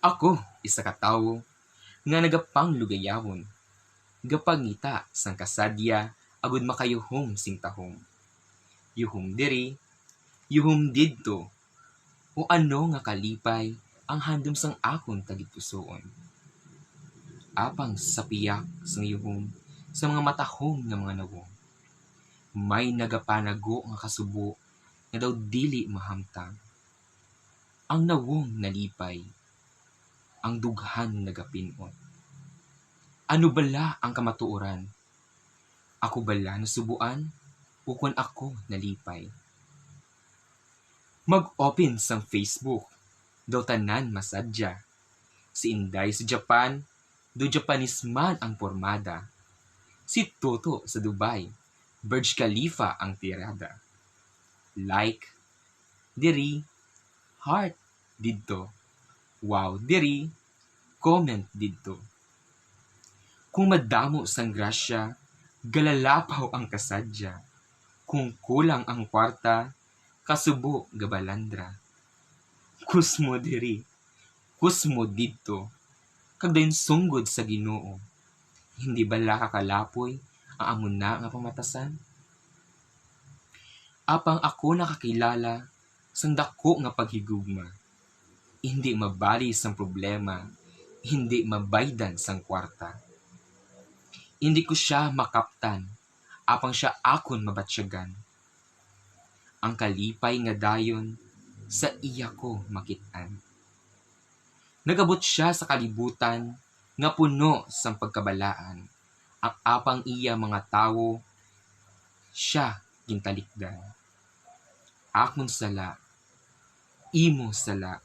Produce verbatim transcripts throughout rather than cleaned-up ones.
Ako, isa ka tawo nga nagapanglugayawon, gapangita sang kasadya agud makayuhom sing tahom. Yuhom diri, yuhom didto, o ano nga kalipay ang handom sang akon tagipusoon. Apang sa piyak sang yuhom sa mga matahom nga mga nawong, may nagapanago nga kasubo nga daw dili mahamtang. Ang nawong nalipay, ang dughan nagapin-ot. Ano bala ang kamatuoran? Ako bala nasubuan, ukon ako nalipay? Mag-open sang Facebook, daw tanan masadya. Si Inday sa Japan, daw Japanese man ang pormada. Si Toto sa Dubai, Burj Khalifa ang tirada. Like diri, heart didto, wow diri, comment didto. Kung madamo sang grasya, galalapaw ang kasadya. Kung kulang ang kwarta, kasubo gabalandra. Kusmo diri, kusmo didto, kag dayon sunggod sa Ginoo. Hindi bala kakalapoy ang amo na nga pamatasan? Apang ako nakakilala sang daku nga paghigugma. Hindi mabali sang problema, hindi mabaydan sang kwarta. Hindi ko sia makaptan, apang sia akon mabatyagan. Ang kalipay nga dayon sa iya ko makit-an. Nagabot sia sa kalibutan nga puno sang pagkabalaan, ang apang iya mga tawo sia gintalikdan. Akon sala, imo sala,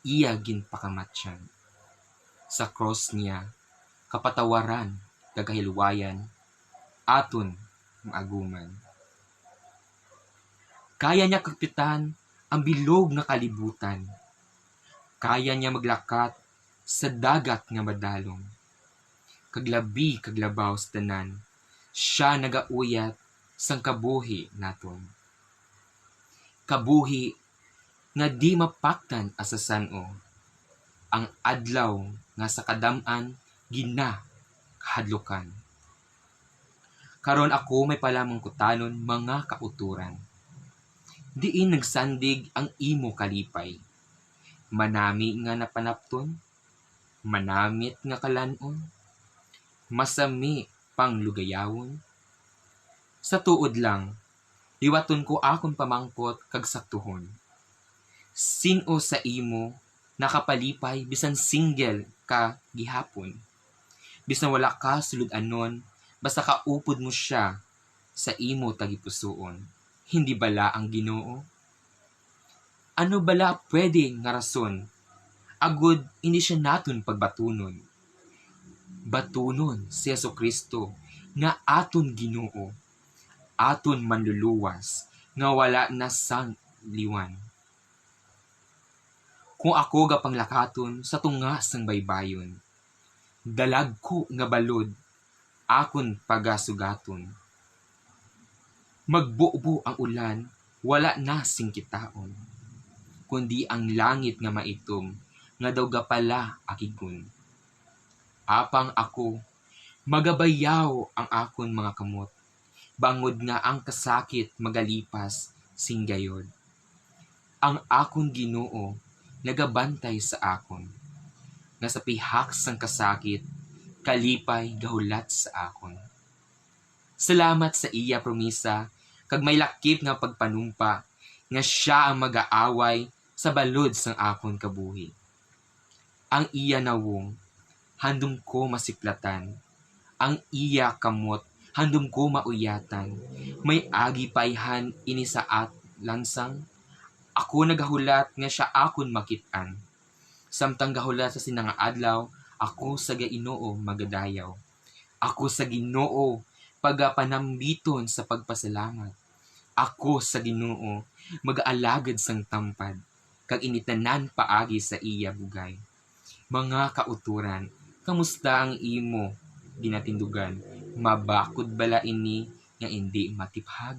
iya ginpakamatyan. Sa krus niya, kapatawaran kag kahilwayan aton maaguman. Kaya niya kapitan ang bilog nga kalibutan. Kaya niya maglakat sa dagat nga madalom. Kag labi kag labaw sa tanan, sia nagauyat sang kabuhi naton. Kabuhi nga di mapaktan sa san-o, ang adlaw nga sa kadam-an ginakahadlukan. Karon ako may palamangkutanon, mga kautoran. Diin nagsandig ang imo kalipay? Manami nga napanapton? Manamit nga kalan-on? Masami panglugayawon? Sa tuod lang, liwaton ko akon pamangkot kag saktuhon. Sin-o sa imo nakapalipay bisan single ka gihapon? Bisan wala ka sulod-anon, basta kaupod mo sia sa imo tagipusoon. Hindi bala ang Ginoo? Ano bala pwede nga rason agud hindi sia naton pagbatunon? Batunon si Jesu-Cristo nga aton Ginoo, aton Manluluwas nga wala na sang liwan. Kung ako gapanglakaton sa tunga sang baybayon, dalagku nga balod akon pagasugaton. Magbubo ang ulan, wala na sing kitaon, kundi ang langit nga maitom nga daw gapalaakigon. Apang ako, magabayaw ang akon mga kamot, bangod nga ang kasakit magalipas sing gayod. Ang akon Ginoo nagabantay sa akon, nga sa pihak sang kasakit, kalipay gahulat sa akon. Salamat sa iya promisa kag may lakip nga pagpanumpa nga sia ang mag-aaway sa balod sang akon kabuhi. Ang iya nawong handom ko masiplatan, ang iya kamot handom ko mauyatan. May agi pa ayhan ini sa at lansang? Ako nagahulat nga sia akon makit-an. Samtang gahulat sa sina nga adlaw, ako sa Ginoo magadayaw. Ako sa Ginoo pagapanambiton sa pagpasalamat. Ako sa Ginoo magaalagad sang tampad, kag ini tanan paagi sa iya bugay. Mga kautoran, kamusta ang imo ginatindugan? Mabakod bala ini nga indi matiphag?